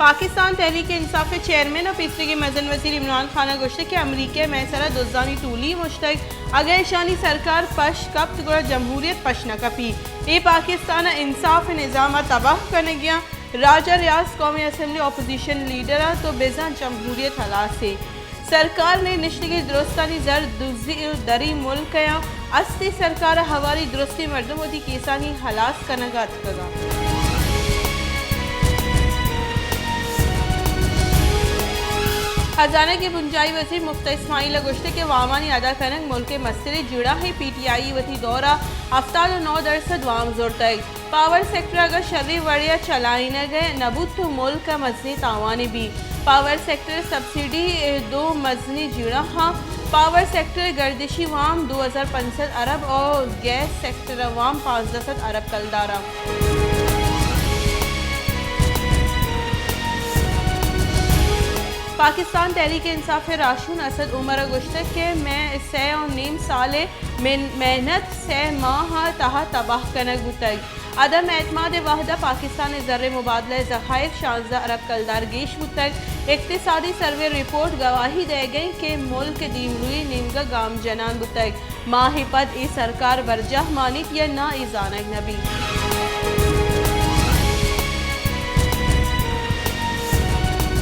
پاکستان تحریک انصاف ءِ چیئرمین ءُ پیسریگیں مزن وزیر عمران خان ءَ گوشتگ کہ امریکہ ءَ مئے سرا دزانی ٹولی مشتگ، اگاں ایشانی سرکار پش کپت گڑا جمہوریت پش نہ کپی۔ اے پاکستان ءِ انصاف ءِ نظام ءَ تباہ کنگی اَنت۔ راجہ ریاض قومی اسمبلی اپوزیشن لیڈر اَنت ءُ بزاں جمہوریت ہلاس اِنت۔ سرکار ءِ نشتگیں درستانی زر دزی ءُ دری ملک ءَ اَنت۔ استی سرکار ءِ ہواری درستیں مردم وتی کیسانی ہلاس کنگ ءَ اتکگ اَنت۔ خزانہ ءِ بنجاہی وزیر مفتی اسماعیل ءَ گوشتگ کہ وامانی ادا کنگ ملک ءِ مستریں جیڑہ اِنت۔ پی ٹی آئی وتی دور ءَ ہفتاد ءُ نو درسد وام زرتگ۔ پاور سیکٹر اگاں شریں وڑے ءَ چلائینگ ءَ نہ بوت تو ملک ءَ مزنیں تاوانے بیت۔ پاور سیکٹر سبسڈی ءِ دو مزنیں جیڑہ اَنت۔ پاور سیکٹر ءِ گردشی وام دو ہزار پنچ سد ارب ءُ گیس سیکٹر ءِ وام پانزدہ سد ارب کلدار اَنت۔ پاکستان تحریک انصاف ءِ راہشون اسد عمر ءَ گوشتگ کہ مئے سئے ءُ نیم سال ءِ من-، محنت سئے ماہ ءِ تہا تباہ کنگ بوتگ۔ عدم اعتماد ءِ وہد ءَ پاکستان ءِ زر ءِ مبادلہ ءِ ذخائر شانزدہ ارب کلدار گیش بوتگ۔ اقتصادی سروے ءِ رپورٹ گواہی دئیگ ءَ اِنت کہ ملک ءِ دیمروئی ءِ نیمگ ءَ گام جنان بوتگ۔ ماہ ءَ پد اے سرکار برجاہ مانیت یا ناں، اے زانگ نہ بیت۔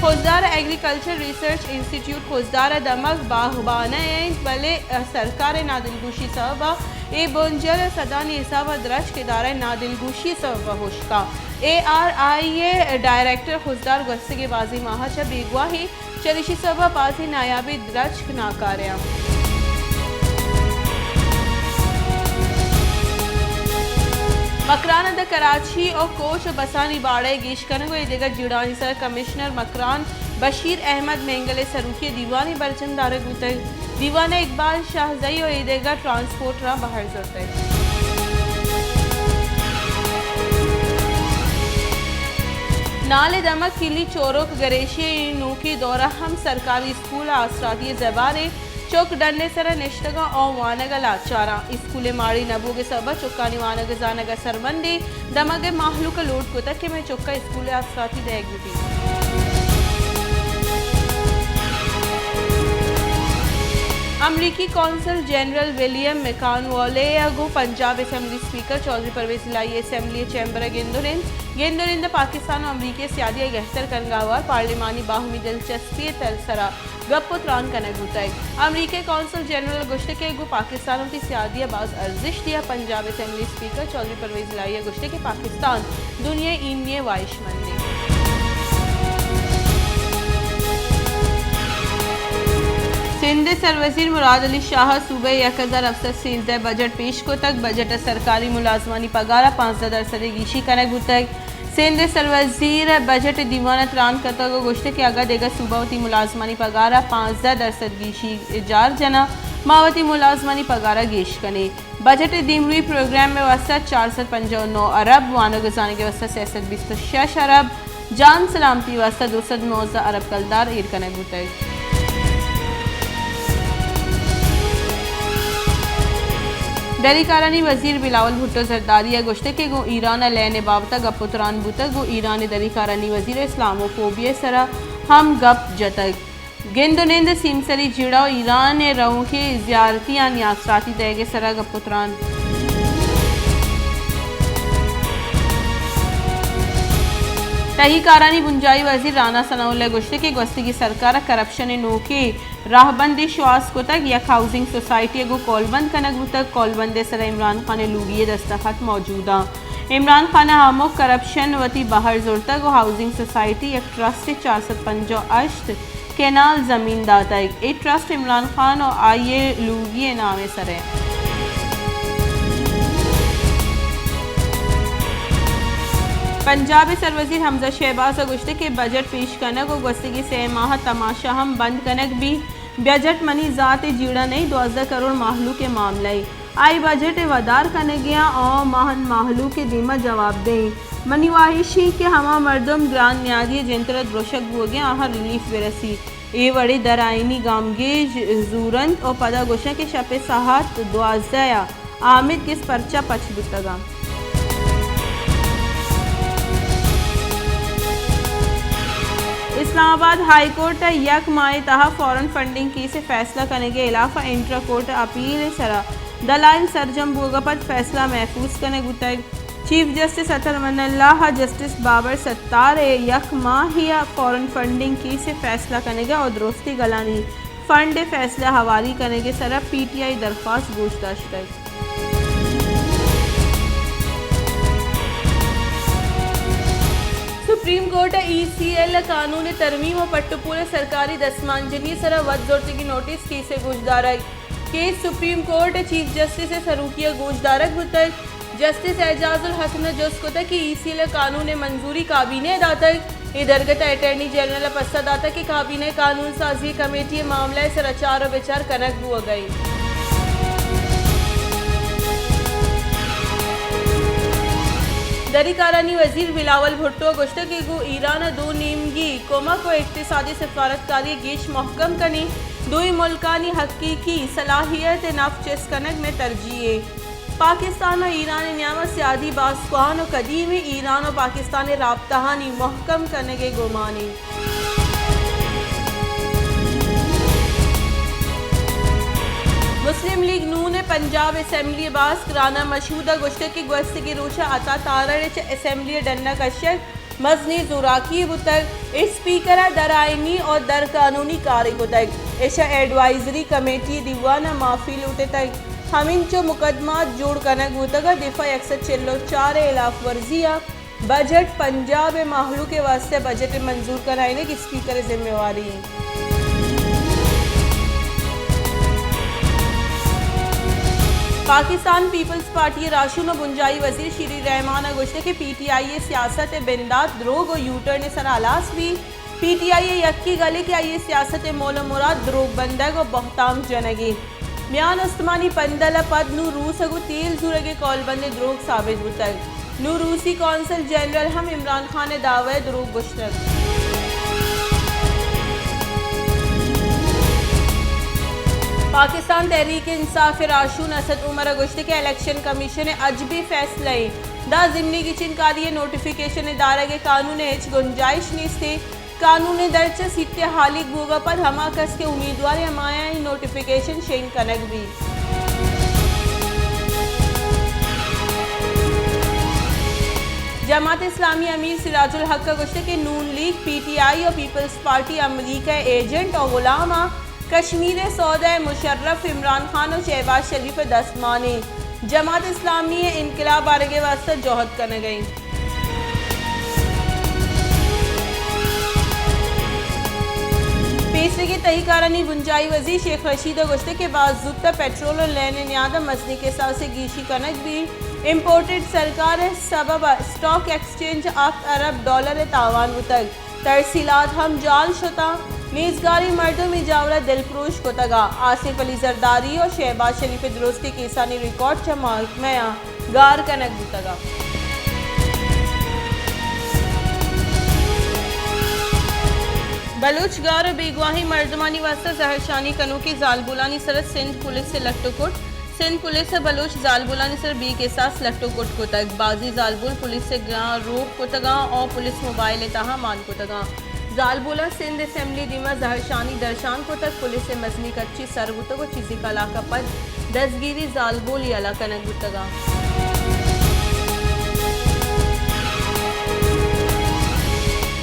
Khuzdar agriculture research institute Khuzdar ءِ دمگ باغبانہ اِنت، بلے سرکار ءِ نادلگوشی ءِ سبب ءَ اے بنجل ءِ سدانی حساب ءَ درچک ادارہ ءِ نادلگوشی ءِ سبب ءَ ہشک اَنت۔ اے آر آئی ءِ ڈائریکٹر خضدار گوستگیں بازیں ماہ ءَ چہ بیگواہ اِنت، چریشی ءِ سبب ءَ بازیں نایابیں درچک ناکارہ اَنت۔ مکران ءَ داں کراچی ءِ کوچ ءُ بسانی باڑہ ءِ گیش کنگ ءُ اے دگہ جیڑھانی سر ءَ کمشنر مکران بشیر احمد مینگل ءِ سروکی ءَ دیوانے برجم دارگ بوتگ۔ دیوان ءَ اقبال شاہزئی ءُ اے دگہ ٹرانسپورٹراں بہر زرتگ۔ نال ءِ دمگ کلی چوروک گریشی ءِ نوکیں دور ءَ ہم سرکاری اسکول ءِ آسراتی ءِ زبہرے۔ چک ڈن ءِ سر ءَ نشتگ اَنت ءُ وانگ ءَ لاچار اَنت۔ اسکول ءِ ماڑی نہ بوگ ءِ سبب ءَ چکانی وانگ ءِ زانگ ءَ سربندیں دمگ ءِ مہلوک ءَ لوٹ کتگ کہ مئے چک ءَ اسکول ءِ آسراتی دئیگ بہ بیت۔ امریکی قونصل جنرل ولیم مکانولے ءَ گوں پنجاب اسمبلی اسپیکر چوہدری پرویز الہی ءِ اسمبلی ءِ چیمبر ءَ گند ءُ نند، گند ءُ نند ءَ پاکستان ءُ امریکہ ءِ سیادی ءِ گہتر کنگ ءَ ہوار پارلیمانی باہمی دلچسپی ءِ سر ءَ گپ ءُ تران کنگ بوتگ۔ امریکہ ءِ قونصل جنرل ءَ گوشتگ کہ گوں پاکستان ءَ وتی سیادی ءَ باز ارزشت دیگ ءَ۔ پنجاب اسمبلی اسپیکر چوہدری پرویز الہی ءَ گوشتگ کہ پاکستان دنیا ءِ ایمنی ءِ واہشمندے۔ سندھ ءِ سروزیر مراد علی شاہ ءَ صوبہ ءِ یک ہزار ہفت سد سیزدہ ءِ بجٹ پیش کتگ۔ بجٹ ءَ سرکاری ملازمانی پگار ءَ پانزدہ درسد ءِ گیشی کنگ بوتگ۔ سندھ ءِ سروزیر ءَ بجٹ ءِ دیوان ءَ تران کتگ ءُ گوشتگ کہ اگاں دگہ صوبہ وتی ملازمانی پگار ءَ پانزدہ درسد گیشی جار جناں، ما وتی ملازمانی پگار ءَ گیش کنیں۔ بجٹ ءِ دیمروئی پروگرام ءِ واستہ چار سد پنجاہ ءُ نو ارب، وانگ ءُ زانگ ءِ واستہ سئے سد بیست ءُ شش ارب، جان سلامتی ءِ واستہ دو سد نوزدہ ارب کلدار ایر کنگ بوتگ۔ دری کارانی وزیر بلاول بھٹو زرداری ءَ گوشتگ کہ گوں ایران ءَ لین ءِ بابت ءَ گپ ءُ تران بوتگ، گوں ایران ءِ دری کارانی وزیر ءَ اسلاموفوبیا ءِ سر ءَ ہم گپ جتگ۔ گند ءُ نند، سیمسری جیڑہ ءُ ایران ءِ رؤنکیں زیارتیانی آسراتی دئیگ ءِ سر ءَ گپ ءُ تران۔ تہی کارانی بنجاہی وزیر رانا ثناء اللہ ءَ گوشتگ کہ گوستگیں سرکار ءَ کرپشن ءِ نوکیں راہبندے شوہاز کتگ، یک ہاؤسنگ سوسائٹی ءَ گوں کولبند کنگ بوتگ، کولبند ءِ سر ءَ عمران خان ءِ لوگی ءِ دستخط موجود اَنت۔ عمران خان ءَ ہمک کرپشن وتی بہر زرتگ ءُ ہاؤسنگ سوسائٹی یک ٹرسٹ ءَ چار سد پنجاہ ءُ ہشت کینال زمین داتگ۔ اے ٹرسٹ عمران خان ءُ آئی ءِ لوگی ءِ نام ءِ سر ءَ۔ پنجاب ءِ سروزیر حمزہ شہباز ءَ گوشتگ کہ بجٹ پیش کنگ ءُ گوستگیں سئے ماہ ءِ تماشا ہم بند کنگ بیت۔ بجٹ منی ذات ءِ جیڑہ نہ اِنت، دوازدہ کروڑ مہلوک ءِ معاملہ اِنت۔ آئی بجٹ ءِ ودار کنگی اَنت ءُ ماہن مہلوک ءِ دیما جوابدہ اِنت۔ منی واہش اِنت کہ ہما مردم گران نیادی ءِ جند ءِ ترا دروشگ بوگ ءَ اَنت، آہاں ریلیف بہ رسیت۔ اے وڑیں درآئینی گامگیج زور اَنت ءُ پدا گوش اَنت کہ شپ ءِ ساہت دوازدہ ءَ آمید گس پرچا پچ بوتگ اَنت۔ اسلام آباد ہائی کورٹ ء یک ماہ ء تہا فارن فنڈنگ کیس ء فیصلہ کنگ ء ہلاف ء انٹرا کورٹ اپیل ء سرا دلائل سرجم بوگ ء پد فیصلہ محفوظ کنگ بوتگ۔ چیف جسٹس اطہر من اللہ ء جسٹس بابر ستار ء یک ماہے ء فارن فنڈنگ کیس ء فیصلہ کنگ ء درستی گلانی فنڈ ء فیصلہ ہواری کنگ ء سرا پی ٹی آئی درخواست گوش داشتگ۔ سپریم کورٹ ء ای سی ایل ء قانون ء ترمیم ء پٹ ء پول ء سرکاری دستمانجنی ء سرا وت زرتگیں نوٹس کیس ء گوشدارگ۔ کیس سپریم کورٹ ء چیف جسٹس ء سروکی ء گوشدارگ بوتگ۔ جسٹس اعجاز الحسن ء جست کتگ کہ ای سی ایل ء قانون ء منظوری کابینہ ء داتگ۔ اے درگت ء اٹارنی جنرل ء پسہ داتگ کہ کابینہ ء قانون سازی کمیٹی ء معاملہ ء سرا چار ء بچار کنگ بوگ ء انت۔ دری کارانی وزیر بلاول بھٹو ء گوشتگ کہ گوں ایران ء دو نیمگی کمک ء اقتصادی سفارتکاری ء گیش مھکم کنیں، دوئیں ملکانی حقیقی صلاحیت ء نپ چست کنگ مئے ترجیح انت۔ پاکستان ء ایران ء نیام ء سیادی باسک کوھن ء قدیم انت، ایران ء پاکستان ء رابطہانی مھکم کنگ ء گمان انت۔ مسلم لیگ نون ء پنجاب اسمبلی ء باسک رانا مشہود ء گوشتگ کہ گوستگیں روچ ء عطا تارڑ ء چہ اسمبلی ء ڈن ء کشگ مزنیں زوراکی یے بوتگ۔ اسپیکر ء در آئینی اور در قانونی کارے کتگ۔ ایشاں ایڈوائزری کمیٹی ء دیوان ء معافی لوٹتگ۔ ہمینچو مقدمات جوڑ کنگ بوتگ ء دفعہ یک سد چل ء چار ء ہلاف ورزی ء بجٹ پنجاب ء مہلوک ء واستہ بجٹ ء منظور کنائینگ اسپیکر ء ذمہ واری انت۔ پاکستان پیپلز پارٹی ء راہشون ء بنجاہی وزیر شیری رحمان ء گوشتگ کہ پی ٹی آئی ء سیاست ء بندات دروگ ء یوٹرن ء سرا ہلاس بی۔ پی ٹی آئی ء یکیں گلے کہ آئی ء سیاست ء مول ء مراد دروگ بندگ ء بہتام جنگ انت۔ میان استمانی پندل ء پد نوں روس ء گوں تیل زورگ ء کولبند ء دروگ ثابت بوتگ۔ نوں روسی قونصل جنرل ہم عمران خان ء دعوی ء دروگ گوشتگ۔ پاکستان تحریک انصاف ء راہشون اسد عمر ء گوشتگ کہ الیکشن کمیشن ء عجبیں فیصلہ ء دا ضمنی گچینکاری ء نوٹیفکیشن ء دارگ ء قانون ء ہچ گنجائش نیست ء قانون ء درچ ء سیٹ ء ہالیگ بوگ ء پد ہما کس کہ امیدوار انت ہمایانی نوٹیفکیشن شنگ کنگ بیت۔ جماعت اسلامی امیر سراج الحق ء گوشتگ کہ نون لیگ، پی ٹی آئی ء پیپلز پارٹی امریکہ ء ایجنٹ ء غلام ء کشمیر ء سودہ ء مشرف عمران خان ء شہباز شریف ء دست مان انت۔ جماعت اسلامی ء انقلاب آرگ ء واستہ جہد کنگ ء انت۔ پیسریگیں تہی کارانی بنجاہی وزیر شیخ رشید ء گوشتگ کہ باز زوت ء پٹرول ء لین ء نیاد ء مزنیں کساس ء گیشی کنگ بیت۔ امپورٹڈ سرکار ء سبب ء اسٹاک ایکسچینج ہفت ارب ڈالر ء تاوان بوتگ۔ ترسیلات ہم جال شتاں۔ نیزگاریں مردم اے جاور ء دلپروش کتگ ء آصف علی زرداری ء شہباز شریف ء درستی کیسانی ریکارڈ چہ محکمہ ء گار کنگ بوتگ ء۔ بلوچ گار ء بیگواہیں مردمانی واستہ زہرشانی کنوکیں زالبولانی سر ء سندھ پولیس ء لٹ ء کٹ۔ سندھ پولیس ء بلوچ زالبولانی سر بے کساس لٹ ء کٹ کتگ۔ بازیں زالبول پولیس ء گراں روک کتگاں اور پولیس موبائل ء تہا مان کتگاں۔ زالبولاں سندھ اسمبلی دیما زہرشانی درشان کتگ۔ پولیس ء مزنی کچی سر بوتگ و چیزی کلاک ء پد دزگیری زالبول یلہ کنگ بوتگاں۔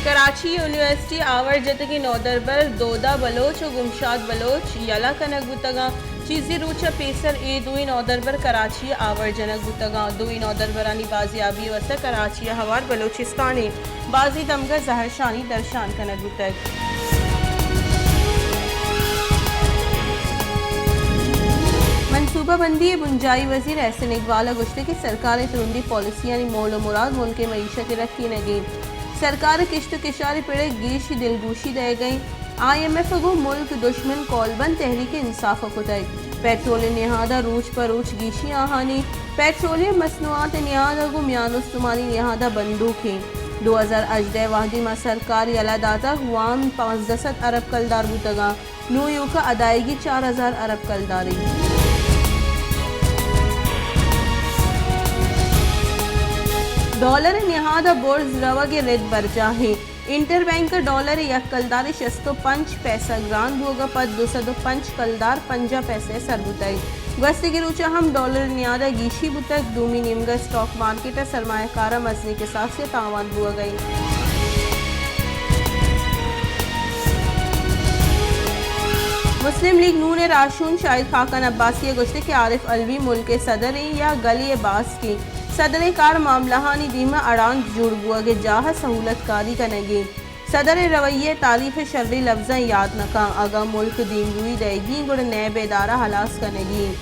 کراچی یونیورسٹی آور جتگیں نودربر دودا بلوچ و گمشاد بلوچ یلہ کنگ بوتگاں۔ چیزی روچ ء پیسر اے دوئیں نودربر کراچی ء آور جنگ بوتگاں۔ دوئیں نودربرانی بازیابی ء واستہ کراچی ء ہوار بلوچستان ء بازیں دمگ ء زہرشانی درشان کنگ بوتگ۔ منصوبہ بندی ء بنجاہی وزیر احسن اقبال ء گوشتگ کہ سرکار ء ترندیں پالیسیانی مول ء مراد ملک ء معیشت ء رکینگ انت۔ سرکار ء کشت ء کشار ء پڑ ء گیش دلگوشی دئیگ ء انت۔ آئی ایم ایف ء گوں ملک دشمن کولبند تحریک انصاف ء کتگ۔ پیٹرول ء نہاد ء روچ پہ روچ گیشی آہانی، پیٹرولیم مصنوعات ء نہاد ء گوں میان استمانی نہاد ء بندوک انت۔ دو ہزار ہژدہ ء وہدی ما سرکار یلہ داتگ، وام پانزدہ سد ارب کلدار بوتگاں، نوں ایوک ء ادائیگی چار ہزار ارب کلدار انت۔ ڈالر ء نہاد ء برز روگ ء رد برجاہ انت۔ انٹر بینک ءَ ڈالر ءِ یک کلدار ءِ شست ءُ پنچ پیسہ گران بوگ ءَ پد دو سد ءُ پنچ کلدار پنجاہ پیسہ ءَ سر بوتگ۔ گوستگیں روچ ءَ ہم ڈالر ءِ نیاد ءَ گیشی بوتگ۔ دومی نیمگ ءَ اسٹاک مارکیٹ ءَ سرمایہ کاراں مزنیں کساسے ءَ تاوان بوگ ءَ انت۔ مسلم لیگ نون ءِ راہشون شاہد خاقان عباسی ءَ گوشتگ کہ عارف علوی ملک ءِ صدر ایں یا گلے ءِ باسک ایں۔ صدر ءِ کار معاملہانی دیم ءَ اڑاند جوڑ بوگ ءِ جاہ ءَ سہولت کاری کنگ ایں۔ صدر ءِ رویہ ءَ تاریخ ءِ شریں لبزاں یات نہ کن۔ اگاں ملک دیمروئی دئیگی ایں گڑا نیب ءِ ادارہ ہلاس کنگی ایں۔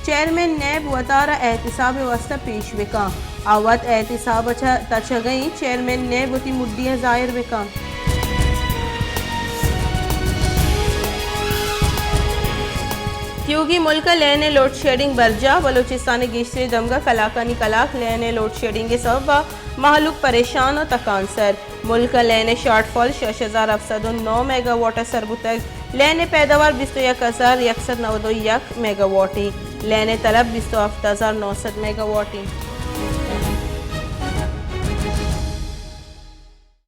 چیئرمین نیب وتارا احتساب ءِ واستہ پیش بکن۔ آ وت احتساب ءَ چہ تچگ ءَ ایں، چیئرمین نیب وتی مڈیاں ظاہر بکن۔ تیوگیں ملک ءَ لین ءِ لوڈ شیڈنگ برجاہ، بلوچستان ءِ گیشتریں دمگ ءَ کلاکانی کلاک لین ءِ لوڈ شیڈنگ ءِ سبب ءَ مہلوک پریشان ءُ تکانسر۔ ملک ءَ لین ءِ شارٹ فال شش ہزار ہفت سد ءُ نو میگا واٹ ءَ سر بوتگ۔ لین ءِ پیداوار بیست ءُ یک ہزار یک سد نود ءُ یک میگا واٹ ایں۔ لین ءِ طلب بیست ءُ ہفت ہزار نو سد میگا واٹ ایں۔